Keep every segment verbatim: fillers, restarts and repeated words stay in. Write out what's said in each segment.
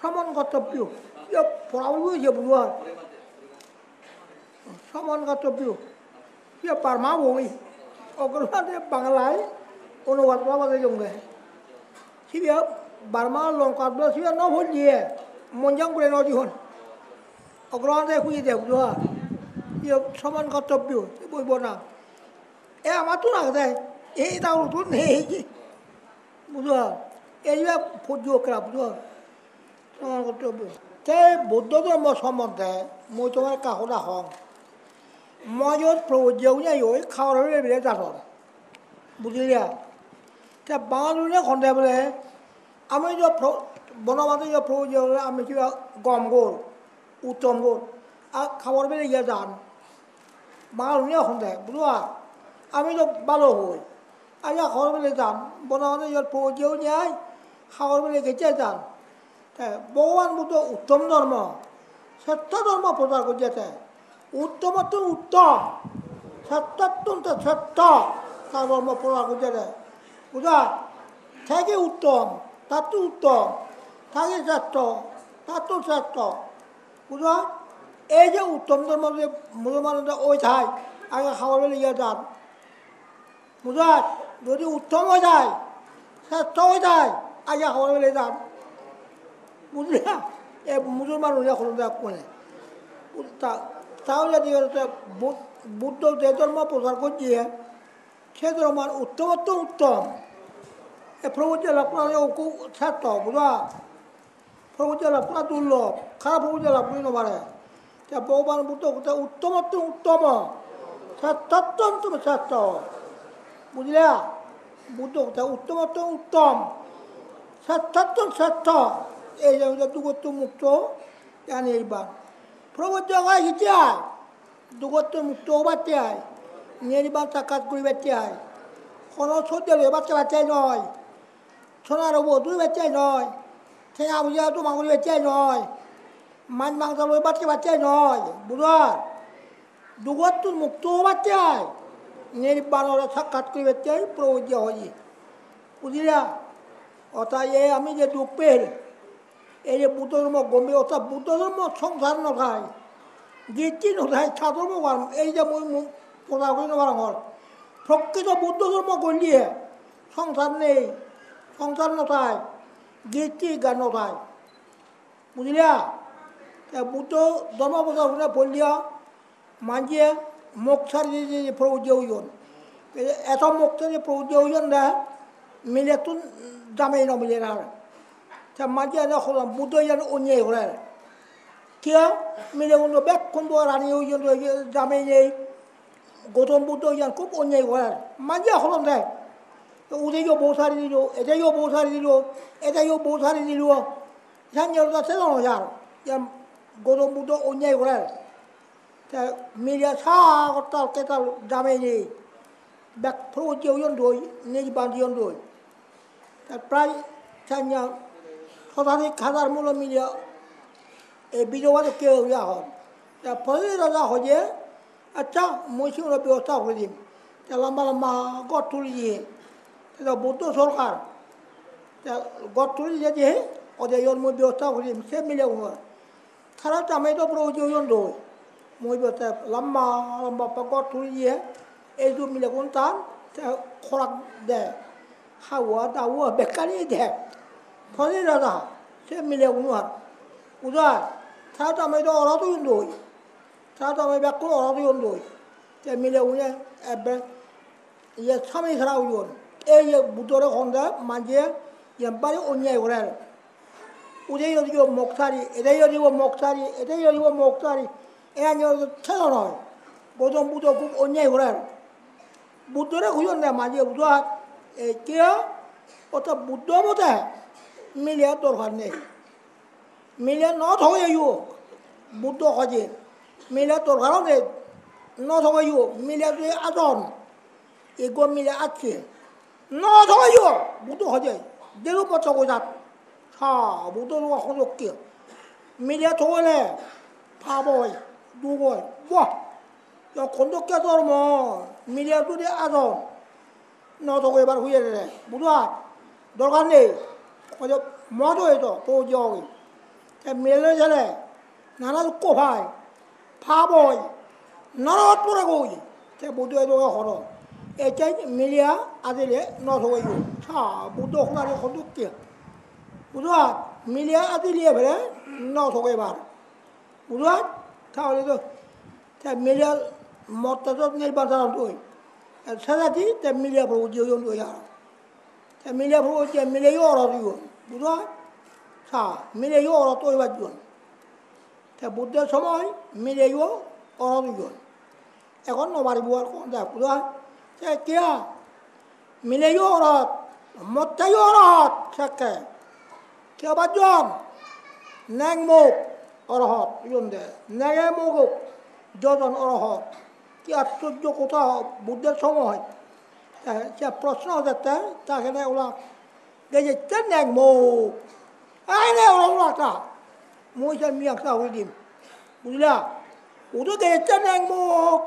Sramon kortobyo. Iye pora puribo iye bujo ar. Sramon kortobyo. Iye Burma boi. Ogrobante Banglai onubad gora bade jonge. Sibe Burma Lanka do sibe no pojje. Monjang gure no diyon. Ogrobante huye de bujo ar. Iye sramon kortobyo. Boibo na. E amattun agede. E eta urutun nei. Bujo ar. Ei je pojjo kela bujo ar. Sramon kortobyo. Te Buddho dhormo sombonde mui tomare ekka hoda hong. Mojot probojje une oi khabor pele pele jadon. Bujile? Te Bangalune honde bole, ami jo pro-, Bonobhante jo probojje bole ami kiba gom gor, uttom gor. Ar khabor pele iya jan. Bangalune honde, bujo ar. Ami jo balo hoi. Aja hobor pele jan, Bonobhante iyot pogojje oinei ai, hobor pele gecche jan. Te Bhogoban Buddho uttom dhormo, sretto dhormo prochar gojje te. Uttomottun uttom, srettottun te sretto, ta dhormo prochar gojje te. Bujo? Te je uttom, tattun uttom, te je sretto, tattun sretto. Bujo? Ei je uttom dhormo je Musolman oi thai, age hobor pele iya jan. Bujo? Jodi uttom oi jai, srestho oi jai, aja hobor pele jan. Bujile? E Musolman une holo de ekkune. Ta-, tahole di te Bu-, Buddho je dhormo prochar gojje, se dhormo uttomottun uttom. E probojje lab gora ekku srestho, bujo? Probojje lab gora durlob, harap probojje lab guri no pare. Te Bhogoban Buddho hotte uttomottun uttom, sresthottun tumi srestho. Bujile? Buddho hotte uttomottun uttom, sresthottun srestho. Ei je dugottun mukto, iyan nirban. Probojje oi hitte ai? Dugottun mukto obatte ai, nirban sakkat guribatte ai. Hono sodde loi bhat hebatte ai noi. Sona rubo duribatte ai noi. Tenga poja joma guribatte ai noi. Maj mangso loi bhat hebatte ai noi. Bujo? Dugottun mukto obatte ai, nirbanore sakkat guribatte ai probojje hoye. Bujila? Orthat ei ami je duk per, ei je Buddho dhormo gom per, orthat Buddho dhormo songsar no thai, gitti no thai, ta dhormo gom, ei je mui, mui prochar guri no parongor. Prokrito Buddho dhormo golle songsar nei, songsar no thai, gitti gyan no thai. Bujila? Te Buddho dhormo prochar guri polle manje mok sari di di probojje oyon. Te eto mok sari probojje oyon de, milettun jamei no miler ar. Te manje ene hodon Buddho iyan onyai gorer. Kiya? Mileguno bekkun bo rani oyon de, jamei nei. Gautam Buddho iyan hub onyai gorer. Manje hodon de. Udeyo bo sari dilo, edeyo bo sari dilo, edeyo bo sari dilo. Iyan jor da se no jar. Iyan Gautam Buddho onyai gorer. Te mile sagor tal ketal jamei nei. Bek probojje oyon doi, nirban oyon doi. Te prai sanya sotadik hajar mulo mile ei bidoba dokke guri agon. Te Prodip raja hoye, "Accha, mui sigunor bebosta guri dim." Te lamba lamba ghor tuli diye. Te do Buddho sorkar. Te ghor tuli diye je, ode iyor mui bebosta guri dim, se milegunor. Tara jamei do probojje oyon doi. Mui bebosta lamba lamba pa ghor tuli diye. Ei du milegun tan, te khorak de. Hawa dawa bekkani de. Prodip raja, se milegunor. Uda, tara jamei do orot oyon doi. Tara jamei bekkun orot oyon doi. Te milegune ebbe iye sami sara oyon. Ei je Buddhore honde manje iyan bari onyai gorer. Ude yo dibo mok sari, ede yo dibo mok sari, ede yo dibo mok sari. Iyan yo thedo noi. Gautam Buddho hub onyai gorer. Buddhore hoyon de manje Buddho ar. E kiya? Orthat Buddho obode mile ar dorkar nei. Mile no thogeyo, Buddho hoye. Mile dorkar ode no thogeyo, mile je ajon. Ego mile acche. No thogeyo, Buddho hoye. Deru po thogo jat. Ha, Buddho lo hodokke. Mile thogele pap oi, duk oi. Wah! Yo kondokke dhormo, mile judi ajon. No to ebar huye re, bujo ar. Dorkar nei. Ojo modo eto, to jogi. Te milele sele nana dukko pai, pap oi, norot pore goi. Te Buddho edoge horo. Ecche miliya adile no sogeyo. Sa Buddho hodari hodukke. Buddho at miliya adile pore no sogebar. Buddho at tahole to te miliya motte to nirban saron toi. Sajadi te miliya probuddhi oyon toi ar. Te mile puro je mileyo orot oyon, bujo? Sa, mileyo orot oi bajjon. Te Buddho somoy mileyo orot oyon. Egon no paribo ar kon dek, bujo? Te kiya? Mileyo orot, motteyo orot, sekke. Kiya bajjon? Neng mok orohot oyon de. Nege mok jojon orohot. Ki aschorjo kotha Buddho somoy. Eh, je proshno ojette, ta kene ola gejette neng mok. Ai ne ola ola ta. Mui je miyang sa uri dim. Bujila? Udo gejette neng mok.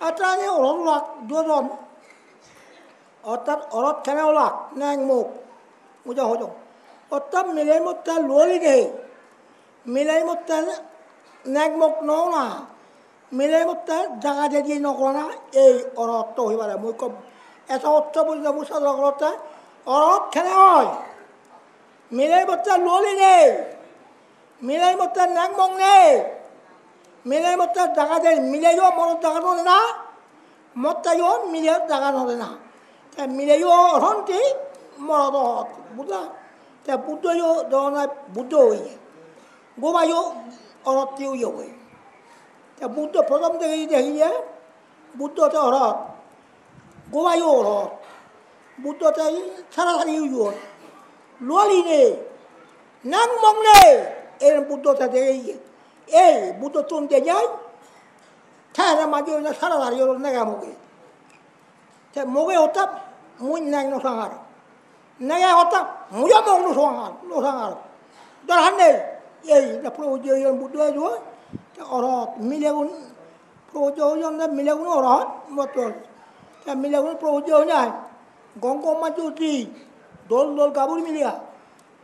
Ata ne ola ola dodon. Orthat orot kene ola neng mok. Mui je hojong. Orthat mile motte luoli nei. Miley motte nek mok no ona. Miley motte jaga jadi no gorana ei orotto hoi pare. Mui ekko eto otto bujile mui sodor gorotte orot kene oi. Miley motte luoli nei. Miley motte nek mok nei. Miley motte jaga de, mileyo morot jaga no de na. Motte yo mile jaga no de na. Te mileyo oronti morot orot. Buddho. Te Buddho yo dona Buddho oye. Gobayo orotti oye goi. Te Buddho prothom degi degiye Buddho te orot. Gobayo orot. Buddho te sara sari oyon. Luoli nei. Nang mong nei. En Buddho te degiye. Ei Buddho tun dejai. Te ene maji oye sara sari oyon nega moge. Te moge hotte mui neng no sangar. Nege hotte muiyo mok no sangar, no sangar. Dorhar nei. Ei, te Probuddho oyon Buddho ejo, te orot milegun Probuddho oyon de milegun orot, motton. Te milegun Probuddho oyon ai. Gom gom majjoti, dol dol gabur miliya.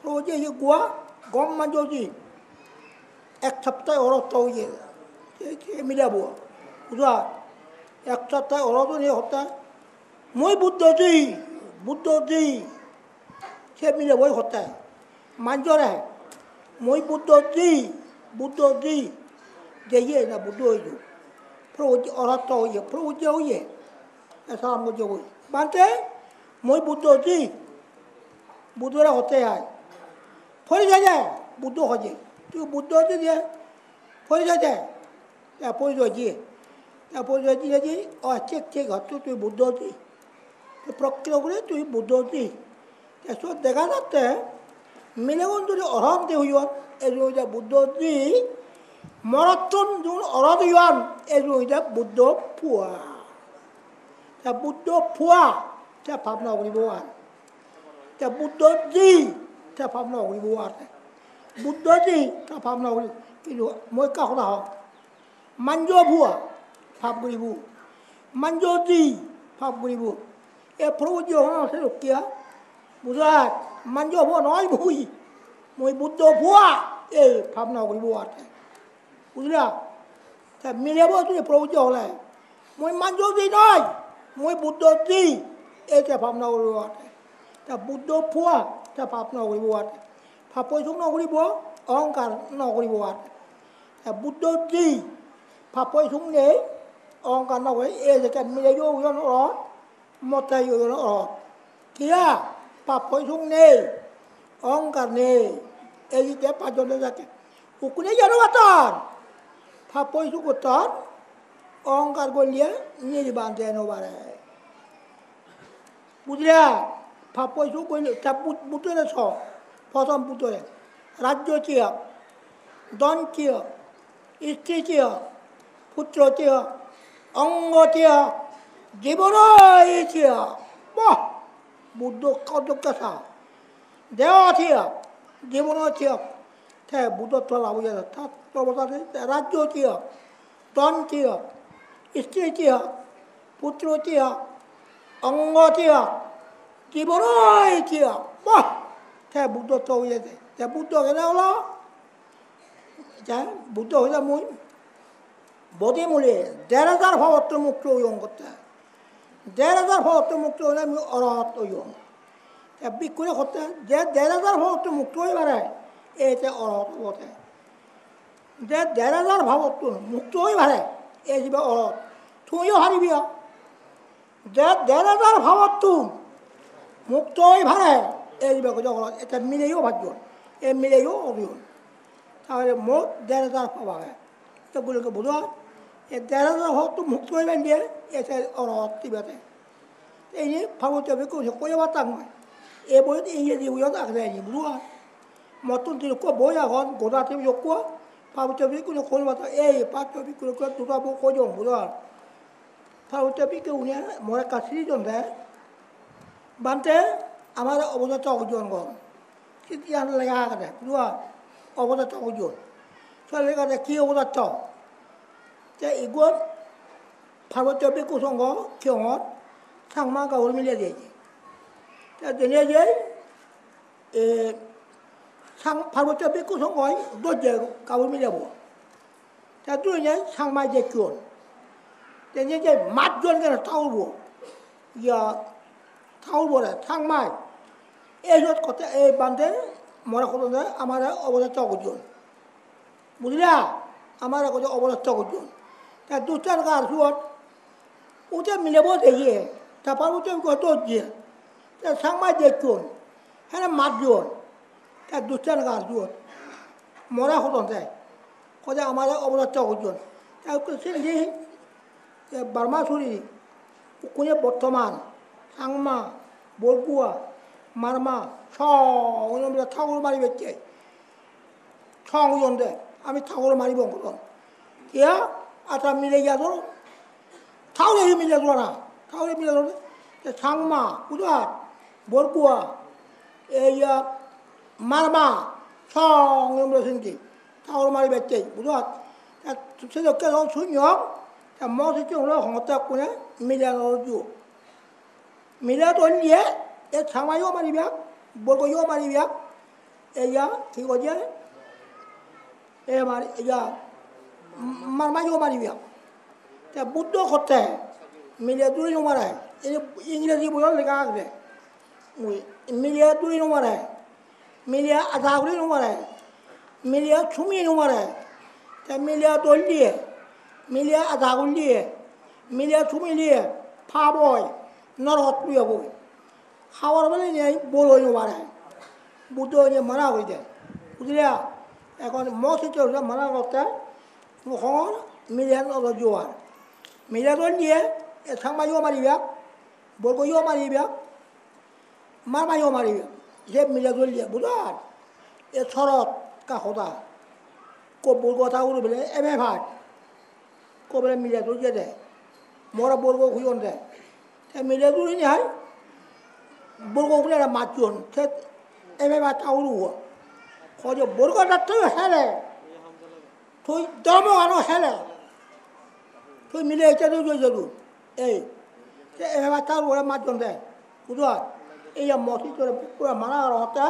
Probuddho ye gua, gom majjoti. Ek sapta orot oye. Se, se milebo. Bujo? Ek sapta orot oye hotte. Mui Buddho ji, Buddho ji. Se milebo hotte. Manjore. Mui Buddho ji, Buddho ji. Deye na Buddho oye. Probuddho orot oye, Probuddho oye. E salam gojje goi. Bhante, mui Buddho ji. Buddhore hotte ai. Porijoy de, Buddho hoje. Tui Buddho ji de, porijoy de. Te porijoy diye. Te porijoy diye di, o thik thik hotte tui Buddho ji. Te prokito guri tui Buddho ji. Te sot dega jatte, milegun judi orot de oyon, ejo oide Buddho ji. Morottun jun orot oyon, ejo oide Buddho pua. Te Buddho pua, te pap no guribo ar. Te Buddho ji, te pap no guribo ar. Buddho ji, te pap no guribo. Hintu mui ekka hoda hong. Manjo pua, pap guribo. Manjo ji, pap guribo. E Probuddho hono se rokkiya. Bujat, manjo pua noi mui. Mui Buddho pua, e pap no guribo ar. Bujila? Te milebo tui Probuddho hole. Mui manjo ji noi, mui Buddho ji, ete pap no guribo ate. Te Buddho pua, te pap no guribo ate. Pap poi suk no guribo, ohongkar no guribo ate. Te Buddho ji, pap poi suk nei, ohongkar no guri, e jekke mileyo oyon orot, motte oyon orot. Kiya? Pap poi suk nei, ohongkar nei. Ei je pajjon jakke. Ukkune jano batton. Pap poi suk gotton, ohongkar golle nirban de no pare. Bujila? Pap poi suk golle, ta Bud-, Buddhore so. Prothom Buddhore. Rajyo tiyog, dhon tiyog, istri tiyog, putro tiyog, ongo tiyog, jibono tiyog. Bah! Buddho kodokke sa. Deho tiyog, jibono tiyog. Te Buddho tola buja ta, ta tola buja te rajyo tiyog, dhon tiyog, istri tiyog, putro tiyog, ongo tiyog, jibono tiyog. Bah! Te Buddho to oye de. Te Buddho kene olo? Te Buddho hoide mui bodi mule der hajar papottun mukto oyong hotte. Der hajar papottun mukto oile mui orohot oyong. Te bhikkhune hotte je der hajar papottun mukto oi pare, e te orohot obo te. Je der hajar papottun mukto oi pare, e jibe orohot. Tumiyo pariba. Je der hajar papottun mukto oi pare, e jibe hoide orohot. Ete mileyo pajjon, e mileyo oyon. Tahole mot der hajar pap age. Te gulunge budo, e der hajar papottun mukto oi pare, ete orohot ibe te. Te ini Parbottiyo bhikkhune hoi obattang noi. E boiyot, Ingreji boiyot agede ini, budo ar. Mottun tinno boi agon, goda tebile ekko. Parbottiyo bhikkhune hoi obattang, ei Parbottiyo bhikkhune ekko duta bo hoi jong, budo ar. Parbottiyo bhikkhune more ekka siri don de. Bhante, amare obodotta gojjon gom. Siyot iyan lega agede, budo ar. Obodotta gojjon. Siyot lega agede hi obodotta? Te igun Parbottiyo Bhikkhu Songho kiyongot Changma gabur mile jeye. Te jene jei, e, Chang-, Parbottiyo Bhikkhu Songhoi dojje gabur milebo. Te duine Changmai jekkiyon. Te jene jei majjon gene thakurbo. Iya, thakurbore, Changmai. Ei jot hotte, ei Bhante, more hodon de, amare obodotta gojjon. Bujila? Amare hoide obodotta gojjon. Te dussan gar siyot? Ute milebo jeye, te Parbottiyo ekko dojje. Te Changmai jekkiyon, hene majjon. Te dussan gar siyot? More hodon de. Hoide amare obodotta gojjon. Te ekko sindi, te Burma suri, ikkune bottoman, Changma, Borgua, Marma, song oyon bile thakur mari bette. Song oyon de, ami thakur maribong hodon. Kiya? Ata mile jadon. Thakur hi mile jadon na. Thakur hi mile jadon. Te Changma, budo ar, Borgua, e iya, Marma, song oyon bile sindi. Thakur mari bette, budo ar. Te se dokke do sunyong, te mo sikke ulo hongotte ekkune mile no ju. Mile doliye, e Changmayo maribak, Borgoyo maribak, e iya, hi hoide? E mar-, iya, Marmayo maribak. Te Buddho hotte, mile duri no mare, e Ingreji boiyot lega agede. Ui, mile duri no mare. Mile ada guri no pare, mile sumi no pare. Te mile doliye, mile ada goliye, mile sumiliye, pap oi, norot luyegoi. Habor bele nei, boloi no pare. Buddho ene mana guri de. Bujile? Ekhon mo sikke uri mana gotte, mo hon mile no doliye. Mile doliye, e Changmayo maribak, Borgoyo maribak, Marmayo maribak, je mile doliye, budo ar. E sorot ekka hoda. Ko Borgo thakur bele ebe paj. Ko bele mile doliye de. More Borgo huyon de. Te mile doli nai, Borgo ugure aro majjon. Te ebe paj thakur uo. Hoide Borgo dattoi hele. Tui dhormo ano hele. Tui mile ecche tui joi jadu. Ei. Te ebe baccha ugure majjon de. Budo ar. Ei ya mo sittore pura mana aro hotte.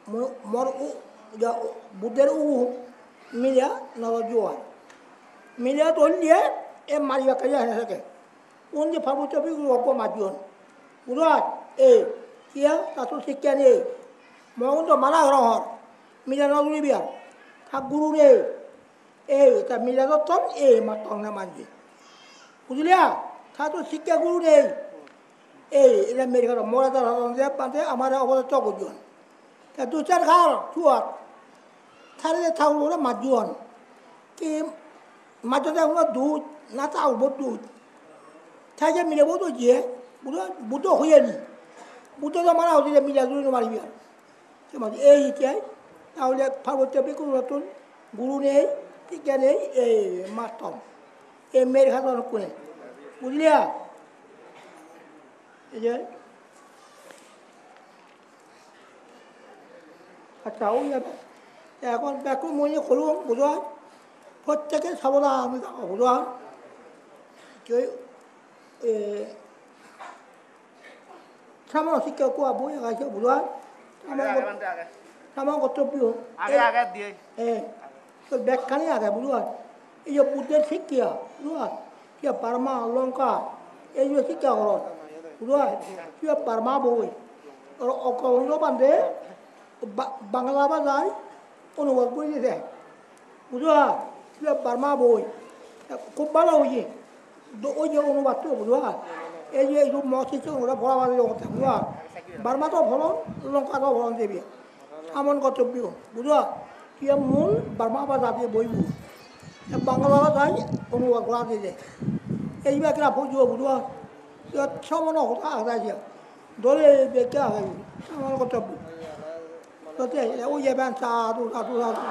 Mo-, mor u-, ja, Buddher ugu mile no juar. Mile doliye e mari bakke ya hene seke. Undi Parbottiyo bhikkhu ekko majjon. Budo ar, e, kiya, ta to sikkha nei. Mo undo mana gorongor. Mile no duribar. Ta guru nei. E, ta mile dotton, e, matton na manje. Bujile? Ta to sikkha guru nei. E, ere mere horo, more dor horon je, bhante, amare obodotta gojjon. Te dussan har, suot. Tare je thakur ore majjon. Te majjon de hono duj, na thakur bo duj. Te je milebo do je, Buddho, Buddho hoye ni. Buddho do mana hoye je mile duri no maribe ar. Se mane ei ite, tahole Parbottiyo bhikkhunottun guru nei, sikkha nei, ei matton. Ei mere hadon hokkune. Bujile? Ei je, Accha, oi jebe. Te ekhon bekkun mui hoyong, bujo? Prottekke sabodan, bujo? Kei, e, samon sikke ekku boi age, bujo? Age, age, bhante, age. Samon kortobyo. Age, age, diye. E, Sot bekkani age, bujo ar. Ei je Buddhor sikkha, bujo ar. Sibe Burma, Lanka, ei je sikkha goron, bujo ar. Sibe Burma boi. Aro Okobongo Bhante Ba-, Bangla bhajai onubad guri diyede. Bujo ar, sibe Burma boi. Hub bhalo oye. Do oye onubad to, bujo ar. Ei je idu mo sikke onubad pora pari ogotte, bujo ar. Burma to poron, Lanka to poron dibe. Samon gottobyo, bujo ar. Sibe mul Burma bhajadi boibo. Te Bangla bhajai onubad gora diyede. Ei ibe ekkena poibo, bujo ar. Sibe samono hoda age sibe. Dole bekke age, samon gottobyo. Tote, o ye ben sadhu, sadhu, sadhu.